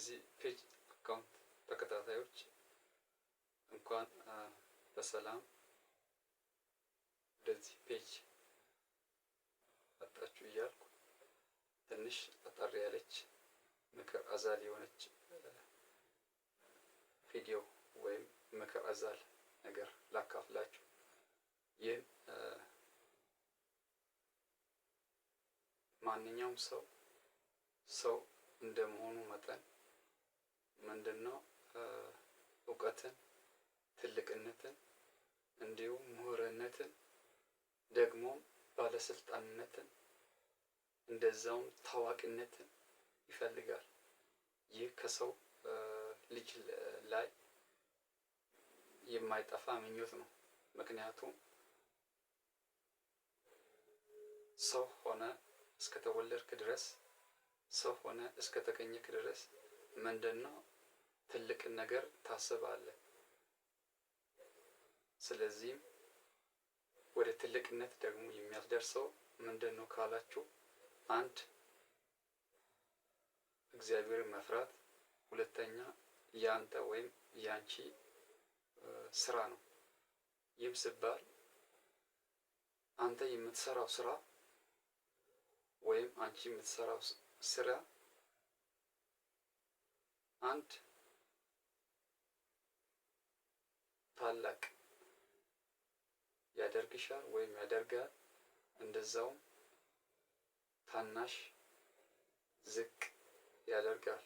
የዚህ page account ተከታታዮች፣ እንኳን በሰላም ወደዚህ page መጣችሁ እያልኩ ትንሽ አጠር ያለች ምክር አዘል የሆነች ቪዲዮ ወይም ምክር አዘል ነገር ላካፍላችሁ። ይህም ማንኛውም ሰው ሰው እንደመሆኑ መጠን ምንድነው እውቀትን፣ ትልቅነትን፣ እንዲሁም ምሁርነትን፣ ደግሞ ባለስልጣንነትን፣ እንደዛውም ታዋቂነትን ይፈልጋል። ይህ ከሰው ልጅ ላይ የማይጠፋ ምኞት ነው። ምክንያቱም ሰው ሆነ እስከተወለድክ ድረስ፣ ሰው ሆነ እስከተገኘክ ድረስ ምንድነው ትልቅን ነገር ታስባለህ። ስለዚህም ወደ ትልቅነት ደግሞ የሚያስደርሰው ምንድነው ካላችሁ፣ አንድ እግዚአብሔርን መፍራት፣ ሁለተኛ ያንተ ወይም ያንቺ ስራ ነው። ይህም ሲባል አንተ የምትሰራው ስራ ወይም አንቺ የምትሰራው ስራ አንድ ታላቅ ያደርግሻል ወይም ያደርጋል፣ እንደዛውም ታናሽ ዝቅ ያደርጋል።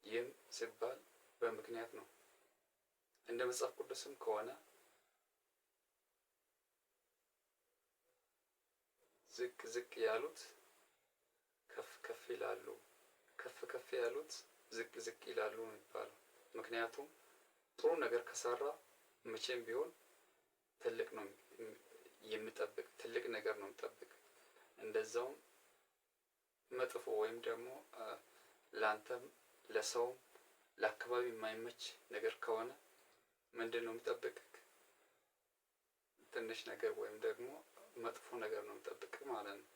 ይህም ሲባል በምክንያት ነው። እንደ መጽሐፍ ቅዱስም ከሆነ ዝቅ ዝቅ ያሉት ከፍ ከፍ ይላሉ፣ ከፍ ከፍ ያሉት ዝቅ ዝቅ ይላሉ ነው የሚባለው። ምክንያቱም ጥሩ ነገር ከሰራ መቼም ቢሆን ትልቅ ነው የሚጠብቅ፣ ትልቅ ነገር ነው የሚጠብቅ። እንደዛውም መጥፎ ወይም ደግሞ ለአንተም ለሰውም ለአካባቢ የማይመች ነገር ከሆነ ምንድን ነው የሚጠብቅህ? ትንሽ ነገር ወይም ደግሞ መጥፎ ነገር ነው የሚጠብቅህ ማለት ነው።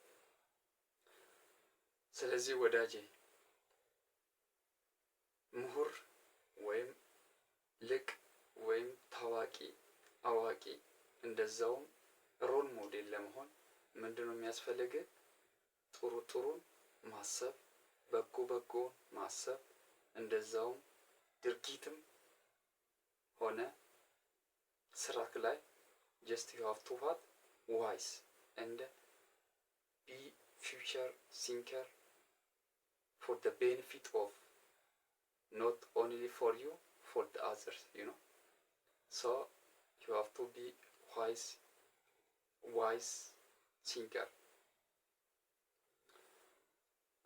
ስለዚህ ወዳጄ፣ ምሁር ወይም ልቅ ወይም ታዋቂ፣ አዋቂ፣ እንደዛውም role model ለመሆን ምንድነው የሚያስፈልግህ? ጥሩ ጥሩን ማሰብ፣ በጎ በጎን ማሰብ፣ እንደዛውም ድርጊትም ሆነ ስራክ ላይ just you have to what wise and be future thinker for the benefit of not only for you, for the others. So you have to be wise, wise thinker.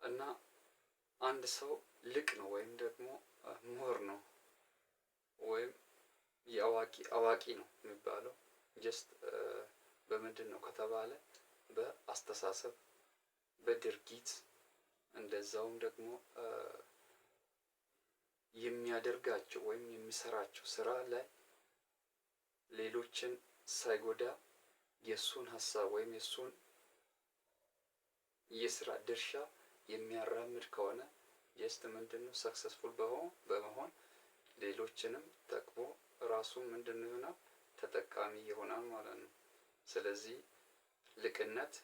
እና አንድ ሰው ልቅ ነው ወይም ደግሞ ምሁር ነው ወይም የአዋቂ አዋቂ ነው የሚባለው just በምንድን ነው ከተባለ በአስተሳሰብ፣ በድርጊት፣ እንደዛውም ደግሞ የሚያደርጋቸው ወይም የሚሰራቸው ስራ ላይ ሌሎችን ሳይጎዳ የእሱን ሀሳብ ወይም የእሱን የስራ ድርሻ የሚያራምድ ከሆነ just ምንድነው successful በመሆን ሌሎችንም ጠቅሞ ራሱም ምንድነው ይሆናል፣ ተጠቃሚ ይሆናል ማለት ነው። ስለዚህ ልቅነት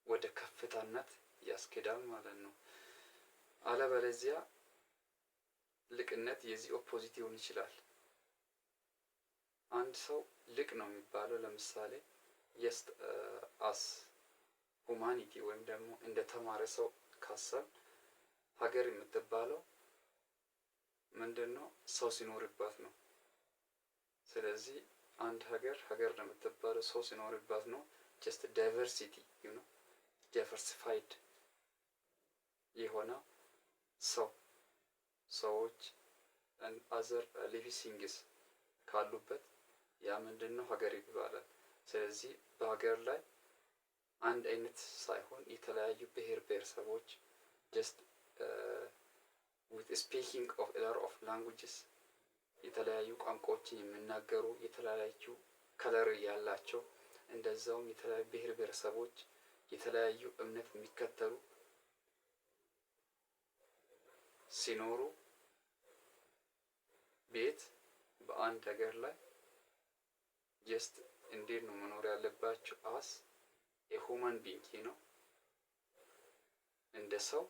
ወደ ከፍታነት ያስኬዳል ማለት ነው። አለበለዚያ ልቅነት የዚህ opposite ሊሆን ይችላል። አንድ ሰው ልቅ ነው የሚባለው ለምሳሌ just as humanity ወይም ደግሞ እንደ ተማረ ሰው ካሰብን ሀገር የምትባለው ምንድን ነው? ሰው ሲኖርባት ነው። ስለዚህ አንድ ሀገር ሀገር ነው የምትባለው ሰው ሲኖርባት ነው። Just diversity, diversified የሆነ ሰው፣ ሰዎች፣ other living things ካሉበት ያ ምንድን ነው ሀገር ይባላል። ስለዚህ በሀገር ላይ አንድ አይነት ሳይሆን የተለያዩ ብሔር ብሔረሰቦች just with speaking of a lot of languages፣ የተለያዩ ቋንቋዎችን የሚናገሩ፣ የተለያዩ color ያላቸው፣ እንደዛውም የተለያዩ ብሔር ብሔረሰቦች፣ የተለያዩ እምነት የሚከተሉ ሲኖሩ ቤት በአንድ ሀገር ላይ just እንዴት ነው መኖር ያለባቸው? As a human being ነው፣ እንደ ሰው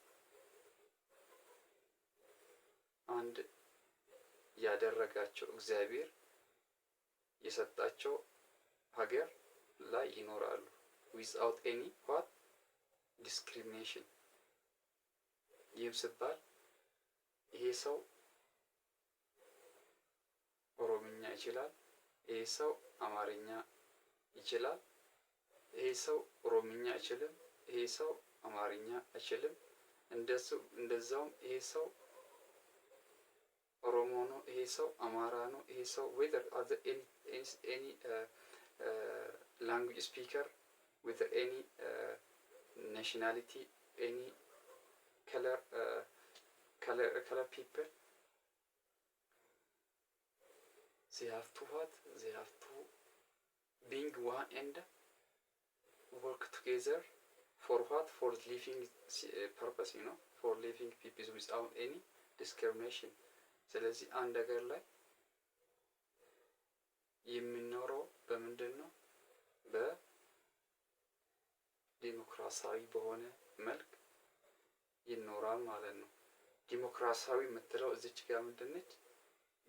አንድ ያደረጋቸው እግዚአብሔር የሰጣቸው ሀገር ላይ ይኖራሉ without any what discrimination። ይህም ሲባል ይሄ ሰው ኦሮምኛ ይችላል፣ ይሄ ሰው አማርኛ ይችላል፣ ይሄ ሰው ኦሮምኛ አይችልም፣ ይሄ ሰው አማርኛ አይችልም፣ እንደሱ እንደዛውም ይሄ ሰው ኦሮሞ ነው፣ ይሄ ሰው አማራ ነው፣ ይሄ ሰው whether any language speaker, whether any nationality, any color people, they have to what? They have to being one and work together for what? For living purpose, for living people without any discrimination። ስለዚህ አንድ ሀገር ላይ የሚኖረው በምንድን ነው? በዲሞክራሲያዊ በሆነ መልክ ይኖራል ማለት ነው። ዲሞክራሲያዊ የምትለው እዚች ጋር ምንድን ነች?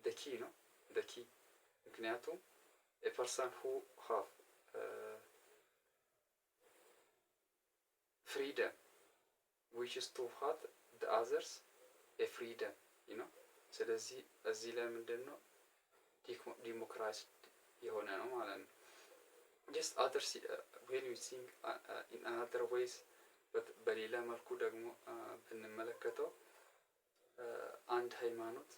The key ነው፣ the key። ምክንያቱም a person who have freedom wishes to what? The others a freedom. ስለዚህ እዚህ ላይ ምንድን ነው? ዲሞክራሲ የሆነ ነው ማለት ነው። Just others, when you think in another ways፣ በሌላ መልኩ ደግሞ ብንመለከተው አንድ ሃይማኖት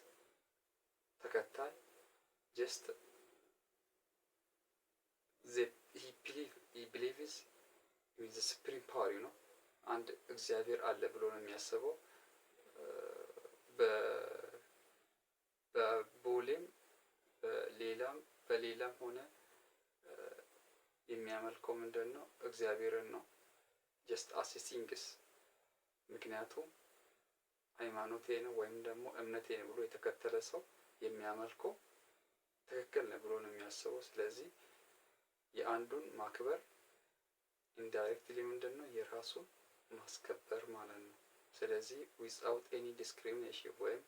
ተከታይ just he believes with supreme power ነው። አንድ እግዚአብሔር አለ ብሎ ነው የሚያስበው። በቦሌም በሌላም በሌላም ሆነ የሚያመልከው ምንድን ነው? እግዚአብሔርን ነው። Just as things ምክንያቱም ሃይማኖቴ ነው ወይም ደግሞ እምነቴ ነው ብሎ የተከተለ ሰው የሚያመልከው ትክክል ነው ብሎ ነው የሚያስበው። ስለዚህ የአንዱን ማክበር indirectly ምንድን ነው? የራሱን ማስከበር ማለት ነው። ስለዚህ without any discrimination ወይም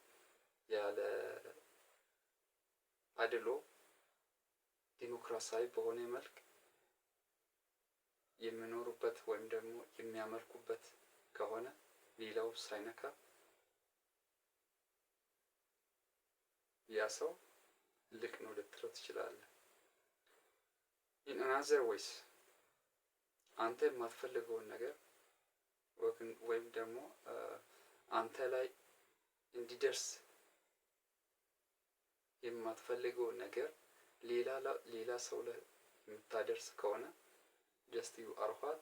ያለ አድሎ ዲሞክራሲያዊ በሆነ መልክ የሚኖሩበት ወይም ደግሞ የሚያመልኩበት ከሆነ ሌላው ሳይነካ ያ ሰው ልቅ ነው ልትለው ትችላለህ። In another ways አንተ የማትፈልገውን ነገር ወይም ደግሞ አንተ ላይ እንዲደርስ የማትፈልገውን ነገር ሌላ ሰው ላይ የምታደርስ ከሆነ just you are what?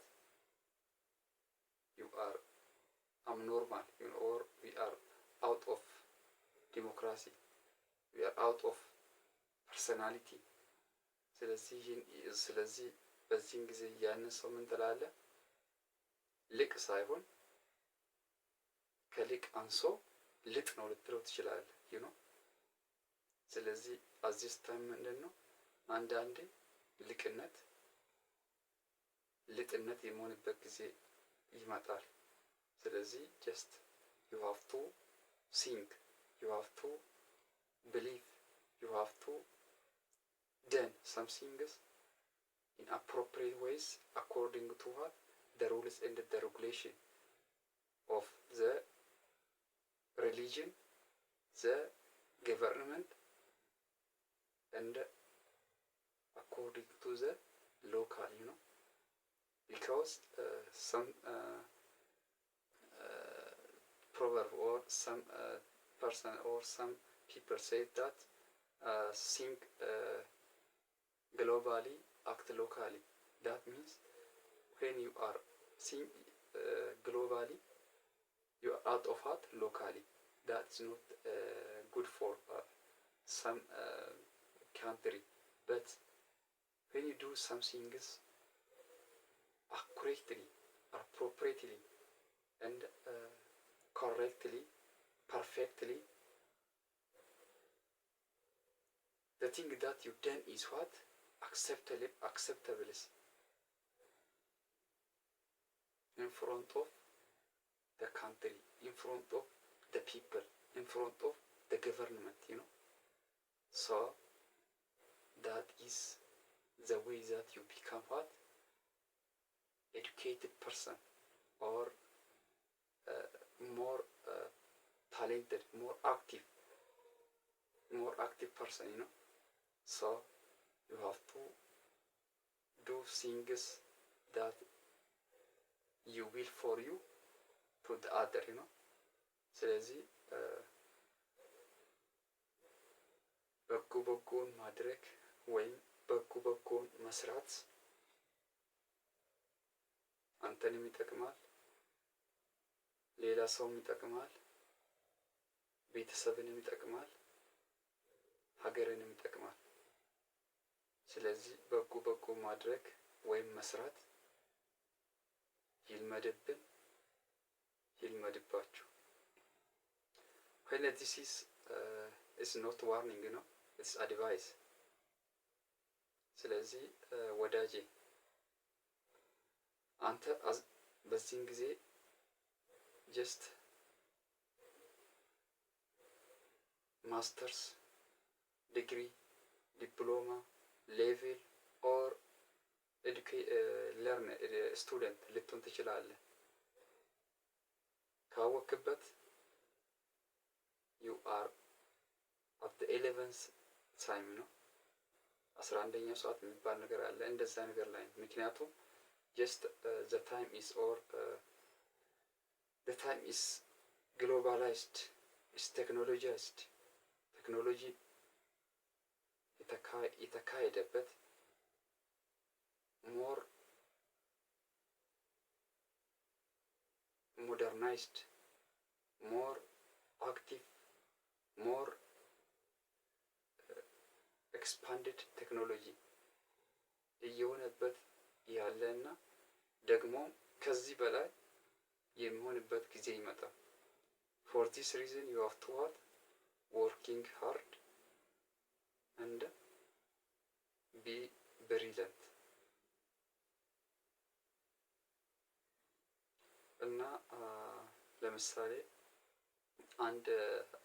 You are abnormal or we are out of democracy, we are out of personality። ስለዚህ በዚህን ጊዜ ያንን ሰው ምን ትላለህ? ልቅ ሳይሆን ከልቅ አንሶ ልጥ ነው ልትለው ትችላለህ። ስለዚህ at this time ምንድን ነው? አንዳንዴ ልቅነት ልጥነት የሚሆንበት ጊዜ ይመጣል። ስለዚህ just you have to think, you have to believe, you have to done some things in appropriate ways according to what? The rules and the regulation of the religion, the government and according to the local, because some proverb or some person or some people say that think globally, act locally. That means when you are think globally, you are out of what? Locally. That's not good for some country, but when you do some things accurately, appropriately and correctly Perfectly, the thing that you done is what acceptable in front of the country, in front of the people, in front of the government. So that is the way that you become what educated person or more talented, more active person. So you have to do things that you will for you to the other. ስለዚህ በጎ በጎን ማድረግ ወይም በጎ በጎን መስራት አንተንም ይጠቅማል፣ ሌላ ሰውም ይጠቅማል፣ ቤተሰብንም ይጠቅማል፣ ሀገርንም ይጠቅማል። ስለዚህ በጎ በጎ ማድረግ ወይም መስራት ይልመድብን፣ ይልመድባችሁ። When this is not warning ነው፣ it's advice። ስለዚህ ወዳጄ፣ አንተ በዚህን ጊዜ just masters degree፣ diploma level or learn student ልትሆን ትችላለህ። ካወክበት you are at 11th time ነው። 11ኛው ሰዓት የሚባል ነገር አለ። እንደዛ ነገር ላይ ነው። ምክንያቱም just the time is or the time is globalized, is technologized፣ ቴክኖሎጂ የተካሄደበት፣ more modernized, more active, more expanded technology እየሆነበት ያለ እና ደግሞ ከዚህ በላይ የሚሆንበት ጊዜ ይመጣል። For this reason you have to what working hard and be brilliant። እና ለምሳሌ አንድ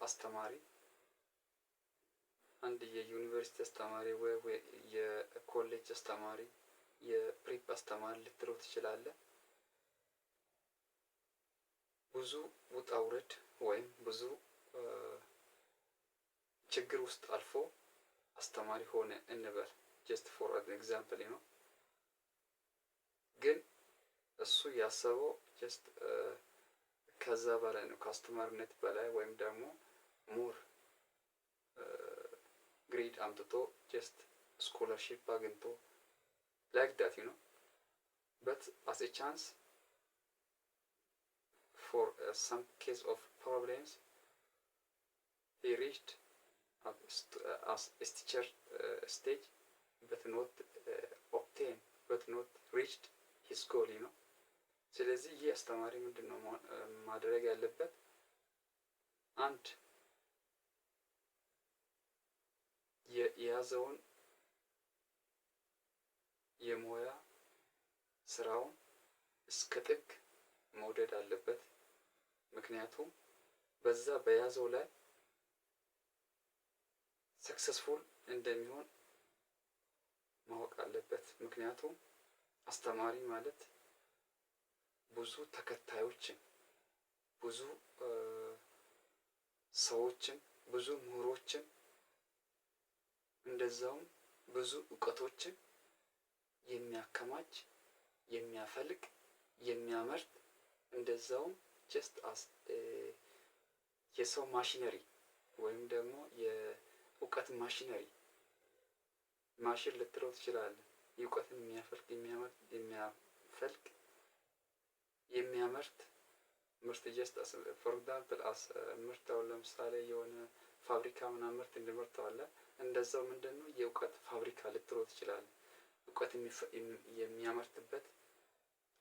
አስተማሪ፣ አንድ የዩኒቨርሲቲ አስተማሪ ወይ የኮሌጅ አስተማሪ፣ የ prep አስተማሪ ልትለው ትችላለህ። ብዙ ውጣ ውረድ ወይም ብዙ ችግር ውስጥ አልፎ አስተማሪ ሆነ እንበል፣ just for example ነው። ግን እሱ ያሰበው just ከዛ በላይ ነው፣ ከአስተማሪነት በላይ ወይም ደግሞ more grade አምጥቶ just scholarship አግኝቶ like that. But as a chance for some case of problems he reached as a teacher stage but not obtain but not reached his goal. ስለዚህ ይህ አስተማሪ ምንድን ነው ማድረግ ያለበት? አንድ፣ የያዘውን የሙያ ስራውን እስከ ጥግ መውደድ አለበት። ምክንያቱም በዛ በያዘው ላይ successful እንደሚሆን ማወቅ አለበት። ምክንያቱም አስተማሪ ማለት ብዙ ተከታዮችን፣ ብዙ ሰዎችን፣ ብዙ ምሁሮችን፣ እንደዛውም ብዙ እውቀቶችን የሚያከማች፣ የሚያፈልቅ፣ የሚያመርት፣ እንደዛውም just as የሰው ማሽነሪ ወይም ደግሞ የእውቀት ማሽነሪ፣ ማሽን ልትለው ትችላለህ። እውቀትን የሚያፈልቅ፣ የሚያመርት፣ የሚያፈልቅ፣ የሚያመርት ምርት፣ just for example as ምርት፣ አሁን ለምሳሌ የሆነ ፋብሪካ ምናምን ምርት እንዲመርተው አለ፣ እንደዛው ምንድነው የእውቀት ፋብሪካ ልትለው ትችላለህ። እውቀት የሚያመርትበት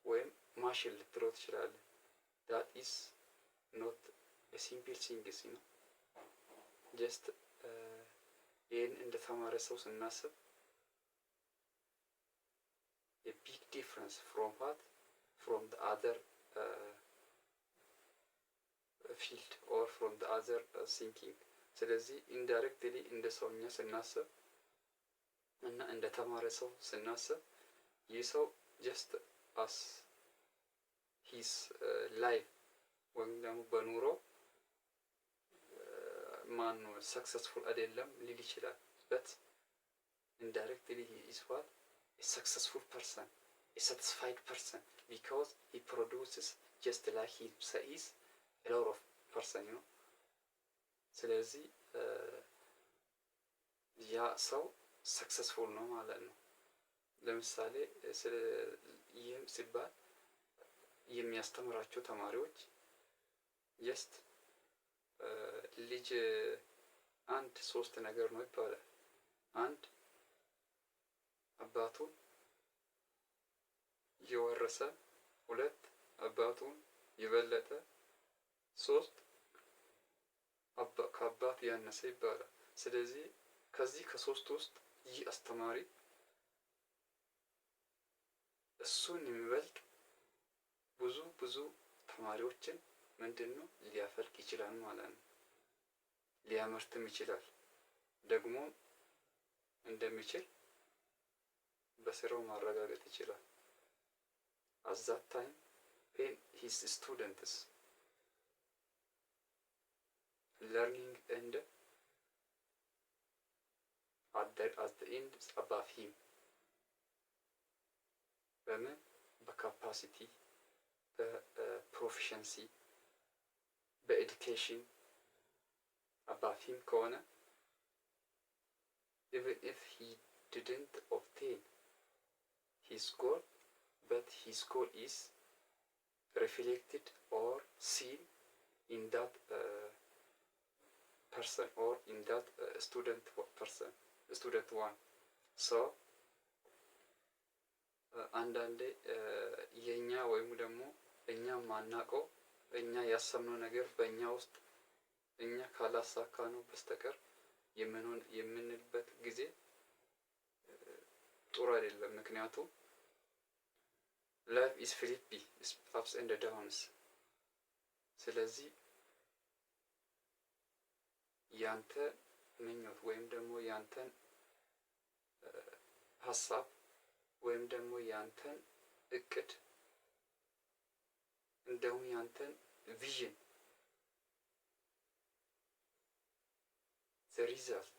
ወይም ማሽን ልትለው ትችላለህ። That is not Simple things. Just ይህን እንደተማረ ሰው ስናስብ big difference from what, from the other field or from the other thinking። ስለዚህ indirectly እንደ ሰውኛ ስናስብ እና እንደ ተማረ ሰው ስናስብ ይህ ሰው just as his life ወይም ደግሞ በኑሮ ማን ነው successful አይደለም ሊል ይችላል። But indirectly he is what, successful person, satisfied person, because he produces just like he says lot of person ነው። ስለዚህ ያ ሰው successful ነው ማለት ነው። ለምሳሌ ይህም ሲባል የሚያስተምራቸው ተማሪዎች just ልጅ አንድ ሶስት ነገር ነው ይባላል። አንድ አባቱን የወረሰ፣ ሁለት አባቱን የበለጠ፣ ሶስት ከአባት ያነሰ ይባላል። ስለዚህ ከዚህ ከሶስት ውስጥ ይህ አስተማሪ እሱን የሚበልጥ ብዙ ብዙ ተማሪዎችን ምንድን ነው ሊያፈልቅ ይችላል ማለት ነው። ሊያመርትም ይችላል። ደግሞ እንደሚችል በስራው ማረጋገጥ ይችላል። At that time when his students learning and at the end above him በምን በ capacity፣ በ proficiency፣ በ education above him ከሆነ even if he didn't obtain his goal, but his goal is reflected or seen in that person or in that student person, student one. So አንዳንዴ የኛ ወይም ደግሞ እኛ ማናውቀው እኛ ያሰብነው ነገር በእኛ ውስጥ እኛ ካላሳካነው በስተቀር የምንሆን የምንልበት ጊዜ ጥሩ አይደለም። ምክንያቱም life is flippy, ups and downs። ስለዚህ ያንተ ምኞት ወይም ደግሞ ያንተን ሀሳብ ወይም ደግሞ ያንተን እቅድ እንደውም ያንተን vision, the result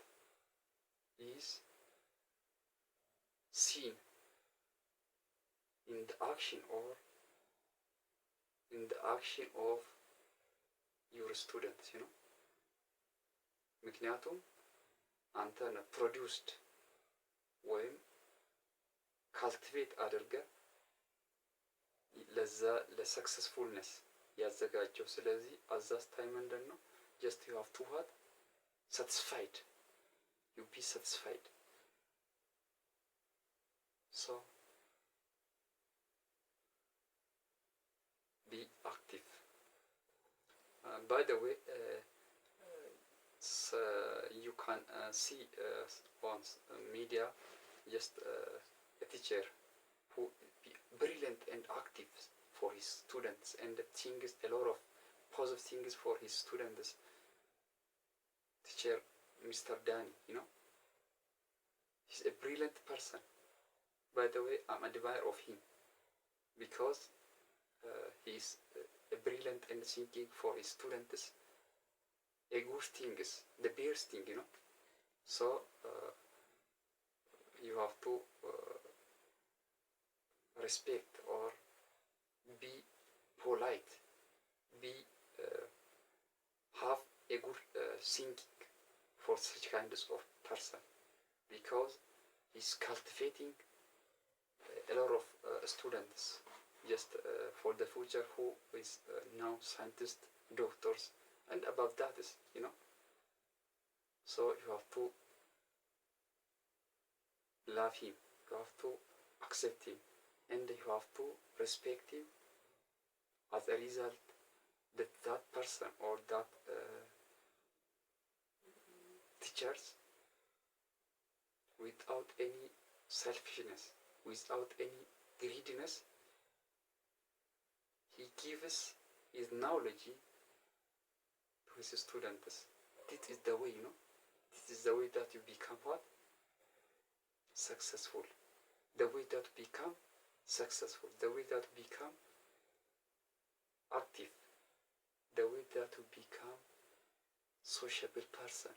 is seen in the action or in the action of your students. ምክንያቱም አንተ ነህ produced ወይም cultivate አድርገህ ለዛ ለ successfulness ያዘጋጀው። ስለዚህ at that time ምንድን ነው just you have to what, satisfied, you be satisfied. So be active. By the way, you can see on media just a teacher who be brilliant and active for his students and things, a lot of positive things for his students. Teacher Mr. Danny, he's a brilliant person. By the way, I'm admirer of him because he's a brilliant and thinking for his students a good things, the best thing. So you have to respect or be polite, be have a good thinking for such kinds of person because he's cultivating a lot of students just for the future who is now scientists, doctors, and above that is. So you have to love him, you have to accept him, and you have to respect him. As a result, that person person or that teachers without any selfishness, without any greediness, he gives his knowledge to his students. This is the way. This is the way that you become what? Successful. The way that become successful. The way that become active. The way that you become sociable person.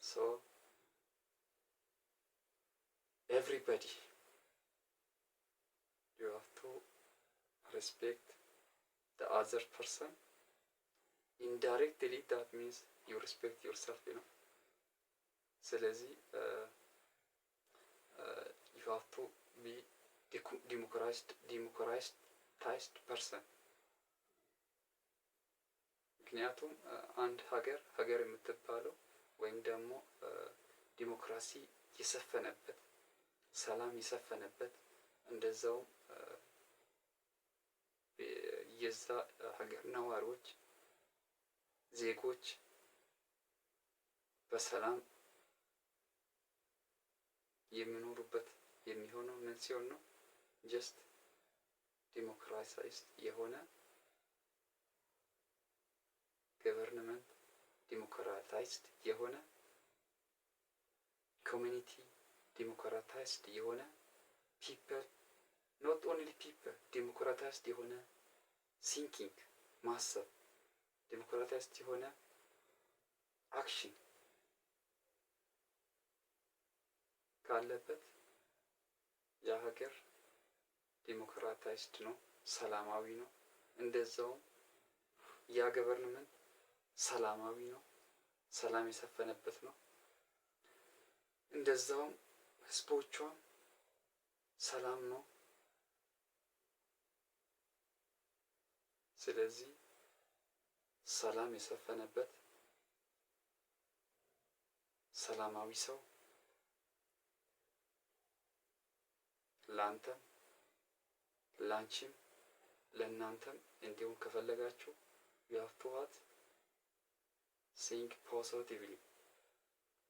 So everybody, you have to respect the other person. Indirectly, that means you respect yourself. ስለዚህ you have to be democratized person። ምክንያቱም አንድ ሀገር ሀገር የምትባለው ወይም ደግሞ ዲሞክራሲ የሰፈነበት፣ ሰላም የሰፈነበት፣ እንደዛውም የዛ ሀገር ነዋሪዎች ዜጎች በሰላም የሚኖሩበት የሚሆነው ምን ሲሆን ነው? Just democratized የሆነ government፣ democratized የሆነ community፣ democratized የሆነ people፣ not only people፣ democratized የሆነ thinking ማሰብ፣ democratized የሆነ action ካለበት ያ ሀገር democratized ነው፣ ሰላማዊ ነው። እንደዛውም ያ government ሰላማዊ ነው፣ ሰላም የሰፈነበት ነው። እንደዛውም ህዝቦቿም ሰላም ነው። ስለዚህ ሰላም የሰፈነበት ሰላማዊ ሰው ላንተም፣ ላንቺም፣ ለእናንተም እንዲሁም ከፈለጋችሁ you have to what? Think positively.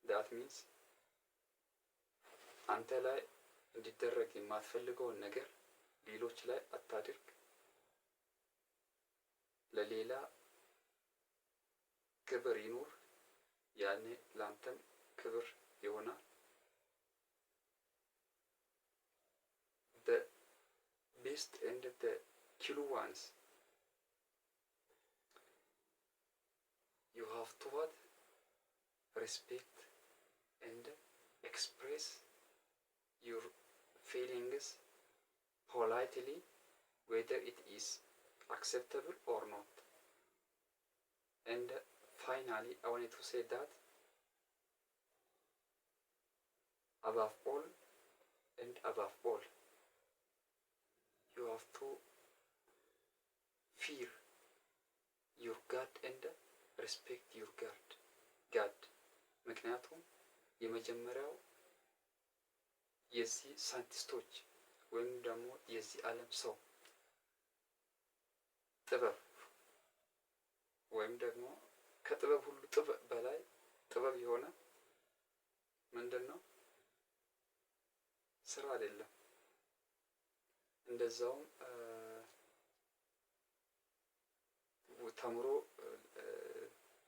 That means አንተ ላይ እንዲደረግ የማትፈልገውን ነገር ሌሎች ላይ አታድርግ። ለሌላ ክብር ይኑር፣ ያኔ ላንተም ክብር ይሆናል። The best and the key ones, you have to what? Respect and express your feelings politely, whether it is acceptable or not. And finally, I wanted to say that above all and above all, you have to fear your God and respect your God። ምክንያቱም የመጀመሪያው የዚህ ሳይንቲስቶች ወይም ደግሞ የዚህ ዓለም ሰው ጥበብ ወይም ደግሞ ከጥበብ ሁሉ ጥበብ በላይ ጥበብ የሆነ ምንድን ነው? ስራ አይደለም። እንደዛውም ተምሮ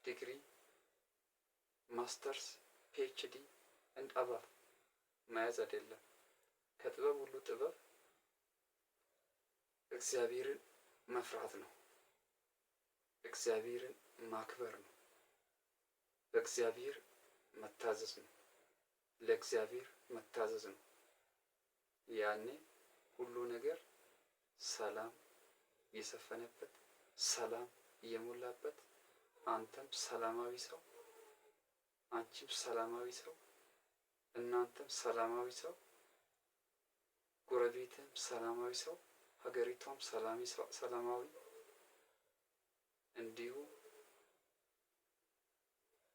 ዲግሪ፣ masters፣ PhD and above መያዝ አይደለም። ከጥበብ ሁሉ ጥበብ እግዚአብሔርን መፍራት ነው። እግዚአብሔርን ማክበር ነው። በእግዚአብሔር መታዘዝ ነው። ለእግዚአብሔር መታዘዝ ነው። ያኔ ሁሉ ነገር ሰላም የሰፈነበት፣ ሰላም የሞላበት፣ አንተም ሰላማዊ ሰው፣ አንቺም ሰላማዊ ሰው፣ እናንተም ሰላማዊ ሰው፣ ጎረቤትም ሰላማዊ ሰው፣ ሀገሪቷም ሰላማዊ፣ እንዲሁ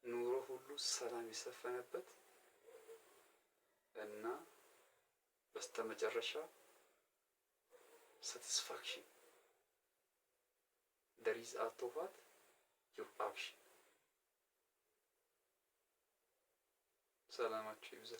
ኑሮ ሁሉ ሰላም የሰፈነበት እና በስተመጨረሻ satisfaction፣ the result of what? Your action። ሰላማችሁ ይብዛ።